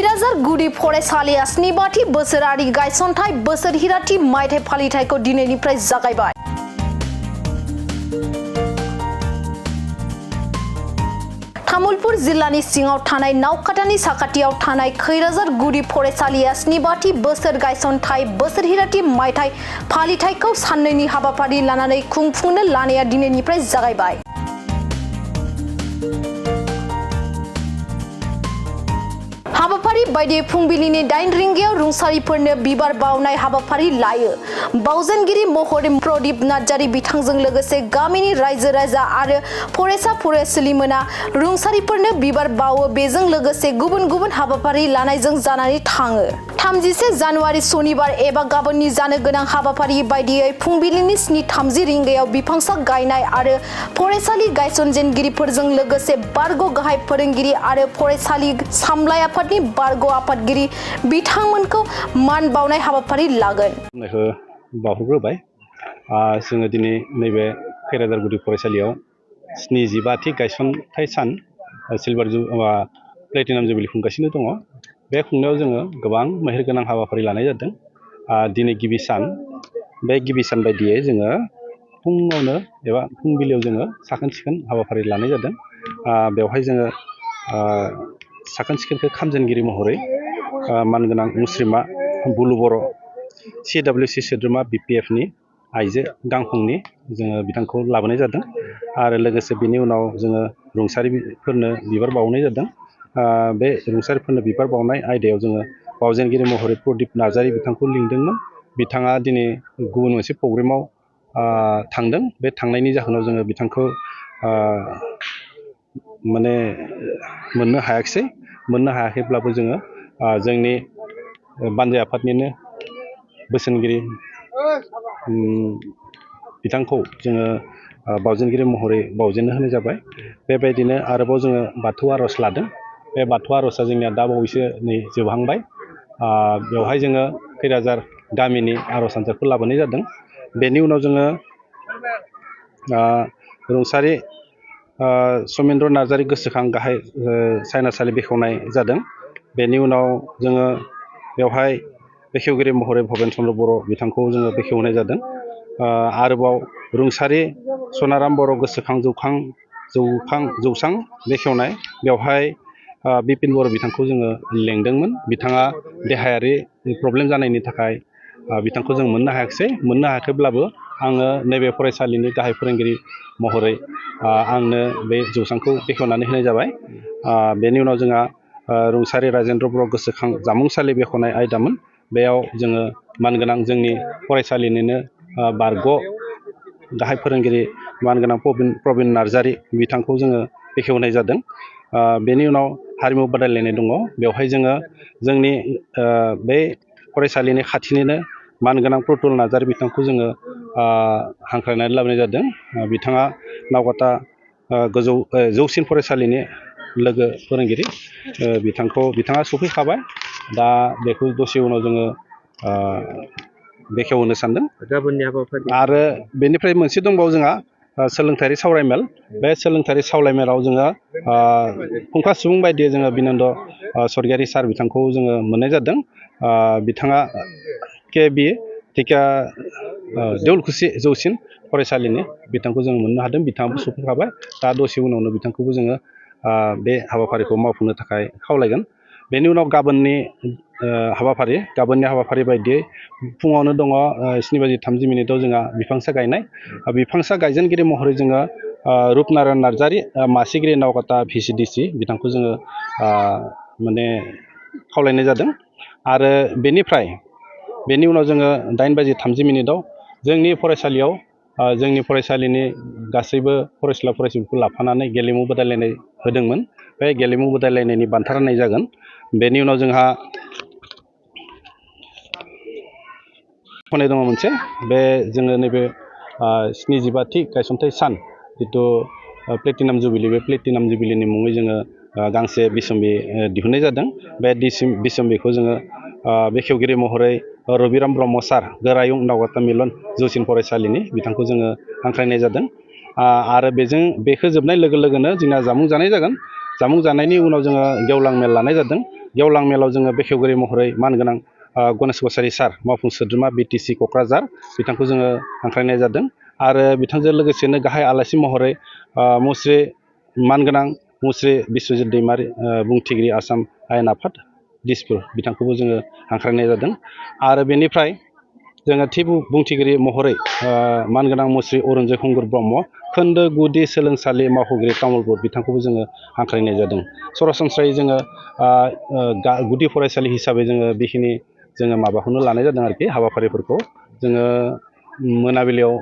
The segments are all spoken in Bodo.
खैराजार गुदि फरायसालिया स्निबाथि बोसोरारि गायसनथाय बोसोरहिराथि मायथाइ फालिथायखौ दिनैनिफ्राय जागायबाय। तामुलपुर जिल्लानि सिङाव थानाय नावकाटानि साखाथियाव थानाय खैराजार गुदि फरायसालिया स्निबाथि बोसोर गायसनथाय बोसोरहिराथि मायथाइ फालिथायखौ साननैनि हाबाफारि लानानै खुंफुंनो लानाया दिनैनिफ्राय जागायबाय। हाबाफारि बायदियै फुंबिलिनि 8 रिंगायाव रुंसारिफोरनो बिबार बावनाय हाबाफारि लायो। बावजेनगिरि महरै प्रदीप नार्जारी बिथांजों लोगोसे गामिनि रायजो राजा आरो फरायसा फरायसुलिमोना रुंसारिफोरनो बिबार बावो। बेजों लोगोसे गुबुन गुबुन हाबाफारि लानायजों जानानै थाङो। 31 जानुवारि सनिबार एबा गाबोननि जानो गोनां हाबाफारि बायदियै फुंबिलिनि 7:30 रिंगायाव बिफांसा गायनाय आरो फरायसालि गायसनजेनगिरिफोरजों लोगोसे बारग' गाहाय फोरोंगिरि आरो फरायसालि सामलाय आफादनि बारग' आफादगिरि बिथांमोनखौ मान बावनाय हाबाफारि लागोन। बावहरग्रोबाय जोङो दिनै नैबे खैराजार गुदि फरायसालियाव 75थि गायसनथाय सान सिलभार प्लेटिनाम जुबिलि खुंगासिनो दङ। बे खुंनायाव जोङो गोबां मेहेरगोनां हाबाफारि लानाय जादों। दिनै गिबि सान, बे गिबि सान बायदियै जोङो फुङावनो एबा फुंबिलियाव जोङो साखोन सिखोन हाबाफारि लानाय जादों। बेवहाय जोङो साखोन सिखोनखौ खामजेनगिरि महरै मानगोनां मुस्रिमा बुलु बर' CWC सोद्रोमा BPFनि आइजो गांखंनि जोङो बिथांखौ लाबोनाय जादों आरो लोगोसे बिनि उनाव जोङो रुंसारिफोरनो बिबार बावनाय जादों। बे रुंसारिफोरनो बिबार बावनाय आयदायाव जोङो बावजेनगिरि महरै प्रदीप नार्जारी बिथांखौ लिंदोंमोन। बिथाङा दिनै गुबुन मोनसे प्रग्रामाव थांदों। बे थांनायनि जाहोनाव जोङो बिथांखौ माने मोननो हायाखैब्लाबो जोङो जोंनि बानजाय आफादनिनो बोसोनगिरि बिथांखौ जोङो बावजेनगिरि महरै बावजेननो होनाय जाबाय। बेबायदिनो आरोबाव जोङो बाथौ आर'ज लादों। बे बाथौ आर'जआ जोंनिया दा बावैसो नै जोबहांबाय। बेवहाय जोङो खैराजार गामिनि आर'ज हान्जाखौ लाबोनाय जादों। बेनि उनाव जोङो रुंसारि समेन्द्र नार्जारी गोसोखां गाहाय सायनासालि बेखेवनाय जादों। बेनि उनाव जोङो बेवहाय बेखेवगिरि महरै भबेन चन्द्र बर' बिथांखौ जोङो बेखेवनाय जादों। आरोबाव रुंसारि सनाराम बर' गोसोखां जौसां बेखेवनाय, बेवहाय बिपिन बर' बिथांखौ जोङो लेंदोंमोन। बिथाङा देहायारि प्रब्लेम जानायनि थाखाय बिथांखौ जों मोननो हायाखैब्लाबो आङो नैबे फरायसालिनि गाहाय फोरोंगिरि महरै आंनो बे जौसांखौ बेखेवनानै होनाय जाबाय। बेनि उनाव जोंहा रुंसारि राजेन्द्र बर' गोसोखां जामुंसालि बेखेवनाय आयदामोन। बेयाव जोङो मानगोनां जोंनि फरायसालिनिनो बारग' गाहाय फोरोंगिरि मानगोनां प्रबिन नार्जारी बिथांखौ जोङो बेखेवनाय जादों। बेनि उनाव हारिमु बादायलायनाय दङ। बेवहाय जोङो जोंनि बे फरायसालिनि खाथिनिनो मानगोनां प्रतुल नार्जारी बिथांखौ जोङो हांख्रायनानै लाबोनाय जादों। बिथाङा नावकाटा जौसिन फरायसालिनि लोगो फोरोंगिरि। बिथाङा सफैखाबाय। दा बेखौ दसे उनाव जोङो बेखेवहोनो सानदों। आरो बेनिफ्राय मोनसे दंबावो जोंहा सोलोंथायारि सावरायमेल। बे सोलोंथायारि सावरायमेलाव जोङो फुंखा सुबुं बायदियै जोङो बिनन्द स्वर्गियारि सार बिथांखौ जोङो मोननाय जादों। बिथाङा KB धिखिया देउलखुसि जौसिन फरायसालिनि बिथांखौ जों मोननो हादों। बिथाङाबो सफैखाबाय। दा दसे उनावनो बिथांखौबो जोङो बे हाबाफारिखौ मावफुंनो थाखाय खावलायगोन। बेनि उनाव गाबोननि हाबाफारि बायदियै फुङावनो दङ 7:30 जोंहा बिफांसा गायनाय। बिफांसा गायजेनगिरि महरै जोङो रुपनारायण नार्जारी मासिगिरि नावकाटा VCDC बिथांखौ जोङो माने खावलायनाय जादों। आरो बेनि उनाव जोङो 8:30 जोंनि फरायसालियाव जोंनि फरायसालिनि गासैबो फरायसुला फरायसुलिफोरखौ लाफानानै गेलेमु बादायलायनाय होदोंमोन। बे गेलेमु बादायलायनायनि बान्था राननाय जागोन। बेनि उनाव जोंहा दङ मोनसे, बे जोङो नैबे 75थि गायसनथाय सान जिथु प्लेटिनाम जुबिलि, बे प्लेटिनाम जुबिलिनि मुङै जोङो गांसे बिसम्बि दिहुननाय जादों। बे बिसम्बिखौ जोङो बेखेवगिरि महरै रबिराम ब्रह्म सार गोरायुं नावकाटा मिलन जौसिन फरायसालिनि बिथांखौ जोङो हांख्रायनाय जादों। आरो बेखौ जोबनाय लोगो लोगोनो जोंना जामुं जानाय जागोन। जामुं जानायनि उनाव जोङो गेवलां मेल लानाय जादों। गेवलां मेलाव जोङो बेखेवगिरि महरै मानगोनां गणेश कछारी सार मावफुं सोद्रोमा BTC क'क्राझार बिथांखौ जोङो हांख्रायनाय जादों आरो बिथांजों लोगोसेनो गाहाय आलासि महरै मुस्रि मानगोनां मुस्रि बिस्वजित दैमारि बुंथिगिरि आसाम आयेन आफाद दिसपुर बिथांखौबो जोङो हांख्रायनाय जादों आरो बेनिफ्राय जोङो थि बुंथिगिरि महरै मानगोनां मुस्रि अरुन्जय खुंगुर ब्रह्म खोन्दो गुदि सोलोंसालि मावख'गिरि तामुलपुर बिथांखौबो जोङो हांख्रायनाय जादों सरासनस्रायै जोङो गुदि फरायसालि हिसाबै जोङो बेखिनि जोङो माबाखौनो लानाय जादों आरोखि हाबाफारिफोरखौ जोङो मोनाबिलियाव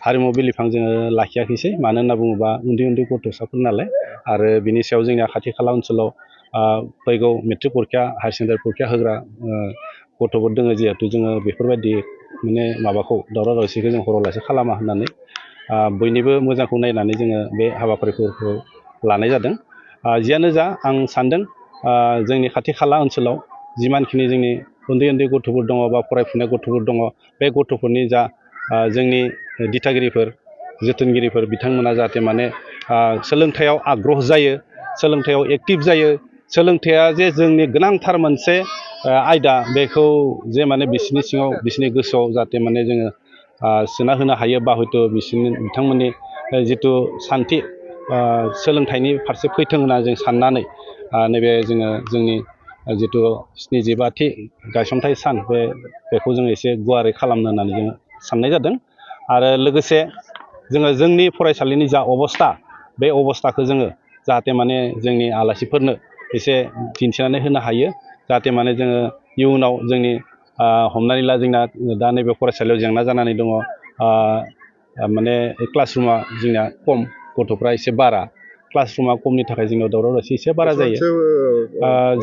हारिमु बिलिफां जोङो लाखियाखैसै मानो होनना बुङोबा उन्दै उन्दै गथ'साफोर नालाय आरो बिनि सायाव जोंनिया खाथि खाला ओनसोलाव फैगौ मेट्रिक परिक्षा हायार सेकेन्डारि परिक्षा होग्रा गथ'फोर दङ जिहेथु जोङो बेफोरबायदि माने माबाखौ दावराव दावसिखौ जों हरावलासे खालामा होननानै बयनिबो मोजांखौ नायनानै जोङो बे हाबाफारिफोरखौ लानाय जादों जियानो जा आं सानदों जोंनि खाथि खाला ओनसोलाव जिमानखिनि जोंनि उन्दै उन्दै गथ'फोर दङ बा फरायफुनाय गथ'फोर दङ बे गथ'फोरनि जा जोंनि दिथागिरिफोर जोथोनगिरिफोर बिथांमोना जाहाथे माने सोलोंथायाव आग्रह जायो सोलोंथायाव एक्टिभ जायो सोलोंथाइया जे जोंनि गोनांथार मोनसे आयदा बेखौ जे माने बिसोरनि सिङाव बिसोरनि गोसोआव जाहाथे माने जोङो सोना होनो हायो बा हयथ' बिथांमोननि जिथु सान्थि सोलोंथाइनि फारसे फैथों होनना जों साननानै नैबे जोङो जोंनि जिथु 75थि गायसनथाइ सान बेखौ जोङो एसे गुवारै खालामनो होननानै जोङो साननाय जादों आरो लोगोसे जोङो जोंनि फरायसालिनि जा अबस्था बे अबस्थाखौ जोङो जाहाथे माने जोंनि आलासिफोरनो एसे दिन्थिनानै होनो हायो जाहाथे माने जोङो इयुनाव जोंनि हमनानै ला जोंना दा नैबे फरायसालियाव जेंना जानानै दङ माने क्लासरुमा जोंना खम गथ'फ्रा एसे बारा क्लासरुमा खमनि थाखाय जोंनियाव दावराव दावसि एसे बारा जायो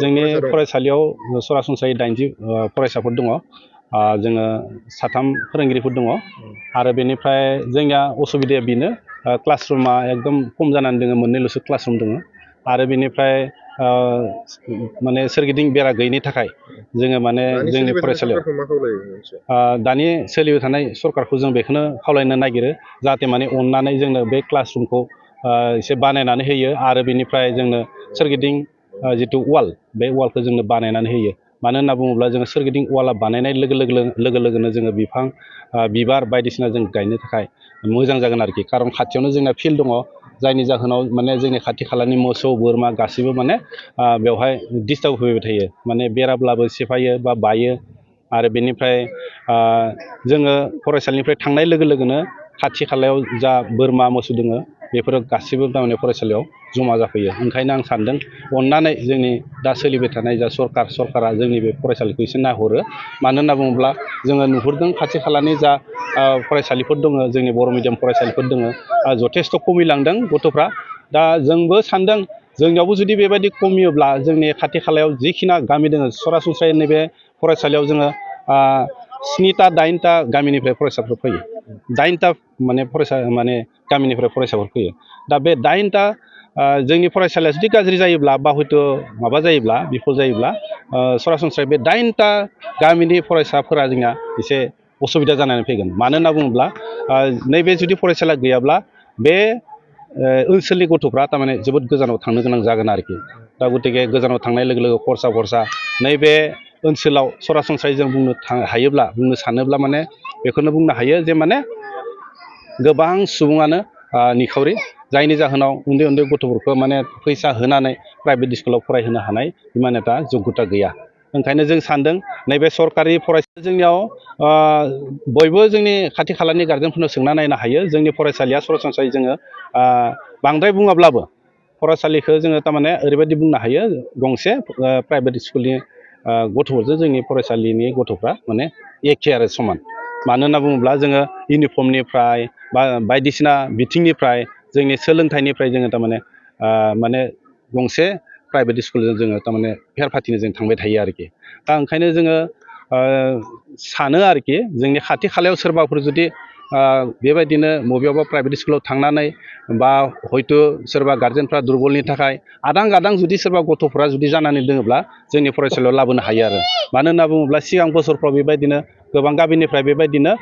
जोंनि फरायसालियाव सरासनस्रायै 80 फरायसाफोर दङ जोङो 3 फोरोंगिरिफोर दङ आरो बेनिफ्राय जोंनिया असुबिदाया बेनो क्लासरुमा एकदम खम जानानै दङ मोननैल'सो क्लासरुम दङ आरो बेनिफ्राय माने सोरगिदिं बेरा गैयिनि थाखाय जोङो माने जोंनि फरायसालियाव दानि सोलिबाय थानाय सरकारखौ जों बेखौनो खावलायनो नागिरो जाहाथे माने अननानै जोंनो बे क्लासरुमखौ एसे बानायनानै होयो आरो बेनिफ्राय जोंनो सोरगिदिं जिथु वाल बे वालखौ जोंनो बानायनानै होयो मानो होनना बुङोब्ला जोङो सोरगिदिं वाला बानायनाय लोगो लोगोनो जोङो बिफां बिबार बायदिसिना जों गायनो थाखाय मोजां जागोन आरोखि खारन खाथियावनो जोंना फिल्ड दङ जायनि जाहोनाव माने जोंनि खाथि खालानि मोसौ बोरमा गासैबो माने बेवहाय डिस्टार्ब होफैबाय थायो माने बेराब्लाबो सेफायो बा बायो आरो बेनिफ्राय जोङो फरायसालिनिफ्राय थांनाय लोगो लोगोनो खाथि खालायाव जा बोरमा मोसौ दङ बेफोरो गासैबो थारमाने फरायसालियाव जमा जाफैयो ओंखायनो आं सानदों अननानै जोंनि दा सोलिबाय थानाय जा सरकारा जोंनि बे फरायसालिखौ एसे नायहरो मानो होनना बुङोब्ला जोङो नुहुरदों खाथि खालानि जा फरायसालिफोर दङ जोंनि बर' मिडियाम फरायसालिफोर दङ जथेस्थ' खमिलांदों गथ'फ्रा दा जोंबो सानदों जोंनियावबो जुदि बेबायदि खमियोब्ला जोंनि खाथि खालायाव जिखिना गामि दङ सरासनस्रायै नैबे फरायसालियाव जोङो 7टा 8टा गामिनिफ्राय फरायसाफोर फैयो 8टा माने गामिनिफ्राय फरायसाफोर फैयो दा बे 8टा जोंनि फरायसालिया जुदि गाज्रि जायोब्ला बा हयथ' माबा जायोब्ला बिफल जायोब्ला सरासनस्रायै बे 8टा गामिनि फरायसाफोरा जोंना एसे असुबिदा जानानै फैगोन मानो होनना बुङोब्ला नैबे जुदि फरायसालिया गैयाब्ला बे ओनसोलनि गथ'फ्रा थारमाने जोबोद गोजानाव थांनो गोनां जागोन आरोखि दा गतिके गोजानाव थांनाय लोगो लोगो खरसा नैबे ओनसोलाव सरासनस्रायै जों बुंनो सानोब्ला माने बेखौनो बुंनो हायो जे माने गोबां सुबुङानो निखावरि जायनि जाहोनाव उन्दै उन्दै गथ'फोरखौ माने फैसा होनानै प्राइभेट स्कुलाव फरायहोनो हानाय मानेटा जग्यता गैया ओंखायनो जों सानदों नैबे सरकारि फरायसालि जोंनियाव बयबो जोंनि खाथि खालानि गार्जेनफोरनो सोंना नायनो हायो जोंनि फरायसालिया सरासनस्रायै जोङो बांद्राय बुङाब्लाबो फरायसालिखौ जोङो थारमाने ओरैबायदि बुंनो हायो गंसे प्राइभेट स्कुलनि गथ'फोरजों जोंनि फरायसालिनि गथ'फ्रा माने एखे आरो समान मानो होनना बुङोब्ला जोङो इउनिफर्मनिफ्राय बा बायदिसिना बिथिंनिफ्राय जोंनि सोलोंथाइनिफ्राय जोङो थारमाने माने गंसे प्राइभेट स्कुलजों जोङो थारमाने फेर फाथिनो जों थांबाय थायो आरोखि दा ओंखायनो जोङो सानो आरोखि जोंनि खाथि खालायाव सोरबाफोर जुदि बेबायदिनो बबेयावबा प्राइभेट स्कुलाव थांनानै बा हयथ' सोरबा गार्जेनफ्रा दुरबलनि थाखाय आदां गादां जुदि सोरबा गथ'फ्रा जुदि जानानै दोङोब्ला जोंनि फरायसालियाव लाबोनो हायो आरो मानो होनना बुङोब्ला सिगां बोसोरफ्राव बेबायदिनो गोबां गामिनिफ्राय बेबायदिनो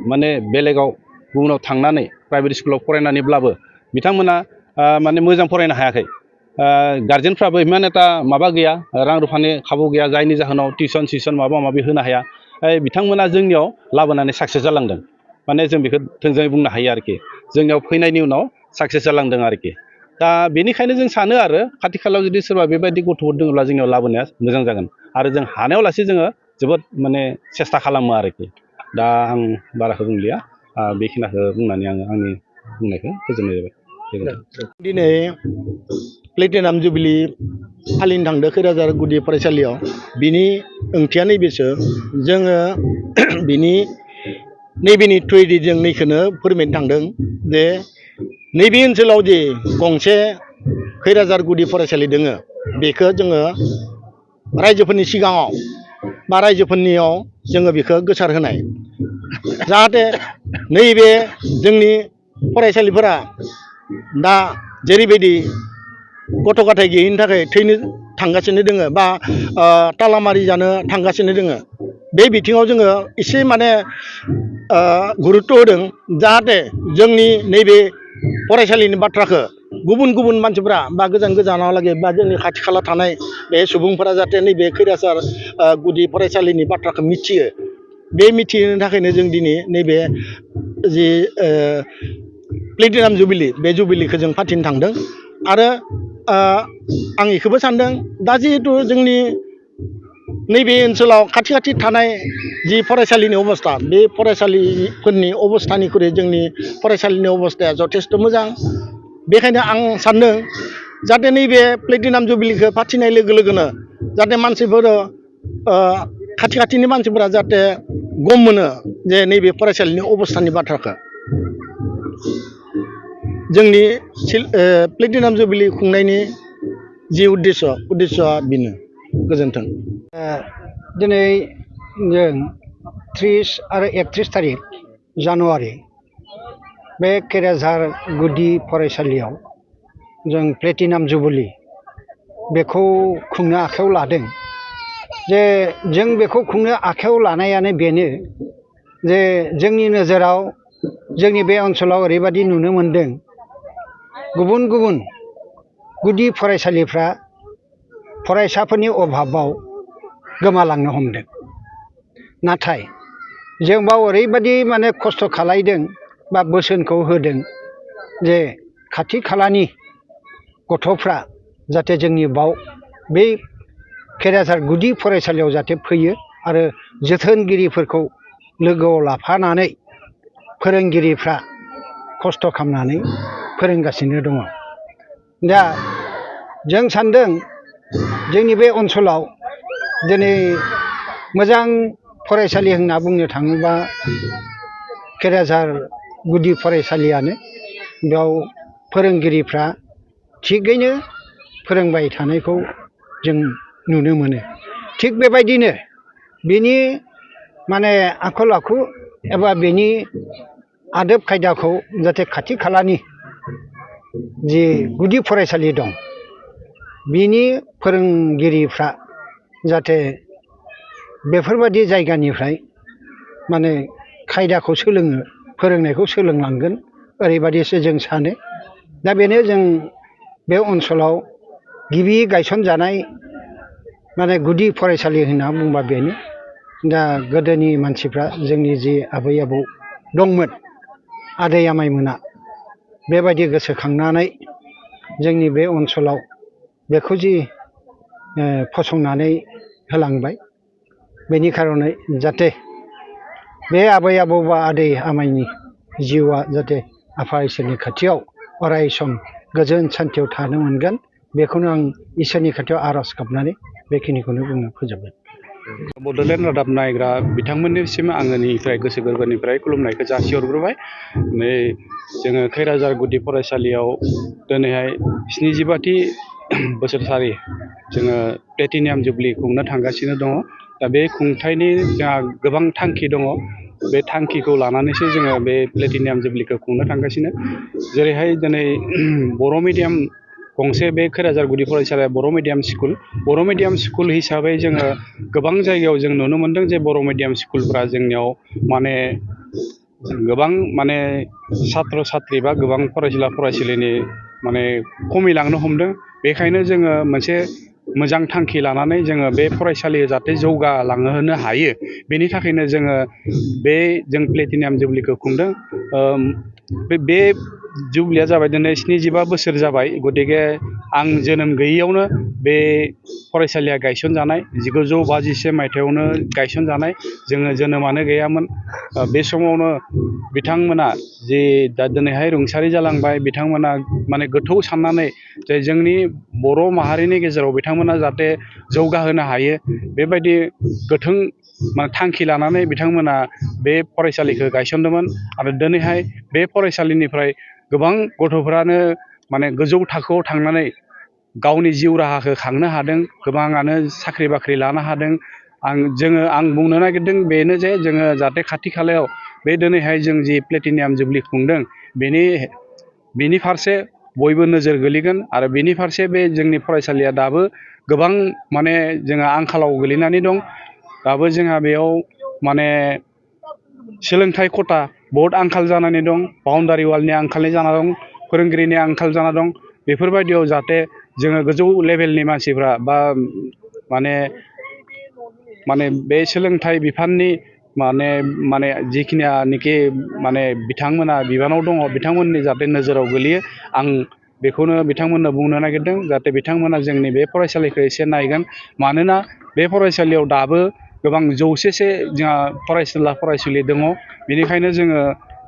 माने बेलेगाव गुबुनाव थांनानै प्राइभेट स्कुलाव फरायनानैब्लाबो बिथांमोना माने मोजां फरायनो हायाखै गार्जेनफ्राबो इमान एटा माबा गैया रां रुफानि खाबु गैया जायनि जाहोनाव टिउसन सिउसन माबा माबि होनो हाया बिथांमोना जोंनियाव लाबोनानै साक्सेस जालांदों माने जों बेखौ थोंजोङै बुंनो हायो आरोखि जोंनियाव फैनायनि उनाव साक्सेस जालांदों आरोखि दा बेनिखायनो जों सानो आरो खाथि खालायाव जुदि सोरबा बेबायदि गथ'फोर दङब्ला जोंनियाव लाबोनाया मोजां जागोन आरो जों हानायाव लासै जोङो जोबोद माने सेस्था खालामो आरोखि दा आं बाराखौ बुंलिया बेखिनिखौ बुंनानै आङो आंनि बुंनायखौ फोजोबनाय जाबाय दिनै प्लेटिनाम जुबिलि फालिनो थांदों खैराझार गुदि फरायसालियाव बिनि ओंथिया नैबेसो जोङो बिनि नैबेनि थ्रुयै जों नैखौनो फोरमायनो थांदों जे नैबे ओनसोलाव जे गंसे खैराझार गुदि फरायसालि दोङो बेखौ जोङो रायजोफोरनि सिगाङाव बा रायजोफोरनियाव जोङो बेखौ गोसार होनाय जाहाथे नैबे जोंनि फरायसालिफोरा दा जेरैबायदि गथ' गथाय गैयैनि थाखाय थैनो थांगासिनो दोङो बा तालामारि जानो थांगासिनो दोङो बे बिथिङाव जोङो एसे माने गुरुत्त' होदों जाहाथे जोंनि नैबे फरायसालिनि बाथ्राखौ गुबुन गुबुन मानसिफ्रा बा गोजान गोजानावलागै बा जोंनि खाथि खाला थानाय बे सुबुंफोरा जाहाथे नैबे खैराझार गुदि फरायसालिनि बाथ्राखौ मिथियो बे मिथिनो थाखायनो जों दिनै नैबे जि प्लेटिनाम जुबिलि बे जुबिलिखौ जों फाथिनो थांदों आरो आं बेखौबो सानदों दा जिहेतु जोंनि नैबे ओनसोलाव खाथि खाथि थानाय जि फरायसालिनि अबस्था बे फरायसालिफोरनि अबस्थानिख्रुइ जोंनि फरायसालिनि अबस्थाया जथेस्थ' मोजां बेखायनो आं सानदों जाहाथे नैबे प्लेटिनाम जुबिलिखौ फाथिनाय लोगो लोगोनो जाहाथे मानसिफोर खाथि खाथिनि मानसिफोरा जाहाथे गम मोनो जे नैबे फरायसालिनि अबस्थानि बाथ्राखौ जोंनि प्लेटिनाम जुबिलि खुंनायनि जि उद्देस्यआ बेनो गोजोन्थों दिनै जों 30 आरो 31 थारिख जानुवारि बे खैराझार गुदि फरायसालियाव जों प्लेटिनाम जुबिलि बेखौ खुंनो आखायाव लादों जे जों बेखौ खुंनो आखायाव लानायानो बेनो जे जोंनि नोजोराव जोंनि बे ओनसोलाव ओरैबायदि नुनो मोन्दों गुबुन गुबुन गुदि फरायसालिफ्रा फरायसाफोरनि अभाबाव गोमालांनो हमदों नाथाय जों बाव ओरैबायदि माने खस्थ' खालायदों बा बोसोनखौ होदों जे खाथि खालानि गथ'फ्रा जाहाथे जोंनि बाव बै खैराझार गुदि फरायसालियाव जाहाथे फैयो आरो जोथोनगिरिफोरखौ लोगोआव लाफानानै फोरोंगिरिफ्रा खस्थ' खालामनानै फोरोंगासिनो दङ दा जों सानदों जोंनि बे ओनसोलाव दिनै मोजां फरायसालि होनना बुंनो थाङोबा खैराझार गुदि फरायसालियानो बेयाव फोरोंगिरिफ्रा थिगैनो फोरोंबाय थानायखौ जों नुनो मोनो थिग बेबायदिनो बिनि माने आखल आखु एबा बेनि आदब खायदाखौ जाहाथे खाथि खालानि जि गुदि फरायसालि दं बिनि फोरोंगिरिफ्रा जाहाथे बेफोरबायदि जायगानिफ्राय माने खायदाखौ सोलोङो फोरोंनायखौ सोलोंलांगोन ओरैबायदिसो जों सानो दा बेनो जों बे ओनसोलाव गिबि गायसनजानाय माने गुदि फरायसालि होनना बुंबा बेनो दा गोदोनि मानसिफ्रा जोंनि जि आबै आबौ दंमोन आदै आमाइमोना बेबायदि गोसोखांनानै जोंनि बे ओनसोलाव बेखौ जि फसंनानै होलांबाय बेनि खारनै जाहाथे बे आबै आबौ बा आदै आमाइनि जिउआ जाहाथे आफा इसोरनि खाथियाव अराय सम गोजोन सान्थियाव थानो मोनगोन बेखौनो आं इसोरनि खाथियाव आर'ज गाबनानै बेखिनिखौनो बुंनो फोजोबबाय बड'लेण्ड रादाब नायग्रा बिथांमोननिसिम आंनिफ्राय गोसो गोरबोनिफ्राय खुलुमनायखौ जासिहरग्रोबाय नै जोङो खैराझार गुदि फरायसालियाव दिनैहाय 75थि बोसोरसारि जोङो प्लेटिनियाम जुबलि खुंनो थांगासिनो दङ दा बे खुंथायनि जोंहा गोबां थांखि दङ बे थांखिखौ लानानैसो जोङो बे प्लेटिनियाम जुबलिखौ खुंनो थांगासिनो जेरैहाय दिनै बर' मिडियाम गंसे बे खैराझार गुदि फरायसालिया बर' मिडियाम स्कुल हिसाबै जोङो गोबां जायगायाव जों नुनो मोन्दों जे बर' मिडियाम स्कुलफ्रा जोंनियाव माने गोबां माने सात्र' सात्रि बा गोबां फरायसुला फरायसुलिनि माने खमिलांनो हमदों बेखायनो जोङो मोनसे मोजां थांखि लानानै जोङो बे फरायसालिया जाहाथे जौगालांहोनो हायो बेनि थाखायनो जोङो जों प्लेटिनियाम जुबलिखौ खुंदों। बे जुबलिया जाबाय दिनै 77 बोसोर जाबाय। गतिके आं जोनोम गैयैयावनो बे फरायसालिया गायसनजानाय 1951 मायथाइयावनो गायसनजानाय। जोङो जोनोमानो गैयामोन। बे समावनो बिथांमोना जे दा दिनैहाय रुंसारि जालांबाय बिथांमोना माने गोथौ साननानै जे जोंनि बर' माहारिनि गेजेराव बिथांमोना जाहाथे जौगाहोनो हायो बेबायदि गोथों थांखि लानानै बिथांमोना बे फरायसालिखौ गायसनदोंमोन। आरो दिनैहाय बे फरायसालिनिफ्राय गोबां गथ'फ्रानो माने गोजौ थाखोआव थांनानै गावनि जिउ राहाखौ खांनो हादों। गोबाङानो साख्रि बाख्रि लानो हादों। आं बुंनो नागिरदों बेनो जे जोङो जाहाथे खाथि खालायाव बे दिनैहाय जों जि प्लेटिनियाम जुबलि खुंदों बेनि फारसे बयबो नोजोर गोलैगोन। आरो बेनि फारसे बे जोंनि फरायसालिया दाबो गोबां माने जोंहा आंखालाव गोलैनानै दं। दाबो जोंहा बेयाव माने सोलोंथाइ खथा बहुद आंखाल जानानै दं। बाउन्डारि वालनि आंखाल जाना दं। फोरोंगिरिनि आंखाल जाना दं। बेफोरबायदियाव जाहाथे जोङो गोजौ लेभेलनि मानसिफ्रा बा माने बे सोलोंथाइ बिफाननि माने जिखिनियानोखि माने बिथांमोना बिबानाव दङ बिथांमोननि जाहाथे नोजोराव गोलैयो। आं बेखौनो बिथांमोननो बुंनो नागिरदों जाहाथे बिथांमोना जोंनि बे फरायसालिखौ एसे नायगोन। मानोना बे फरायसालियाव दाबो गोबां जौसेसो जोंहा फरायसुला दङ। बेनिखायनो जोङो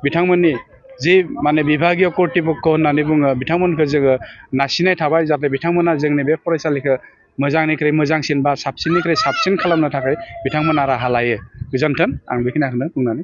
बिथांमोननि जि माने बिभागीय कर्तृपक्ष होननानै बुङो बिथांमोनखौ जोङो नारसिननाय थाबाय जाहाथे बिथांमोना जोंनि बे फरायसालिखौ मोजांनिख्रुइ मोजांसिन बा साबसिननिख्रुइ साबसिन खालामनो थाखाय बिथांमोना राहा लायो। गोजोन्थों। आं बेखिनिखौनो बुंनानै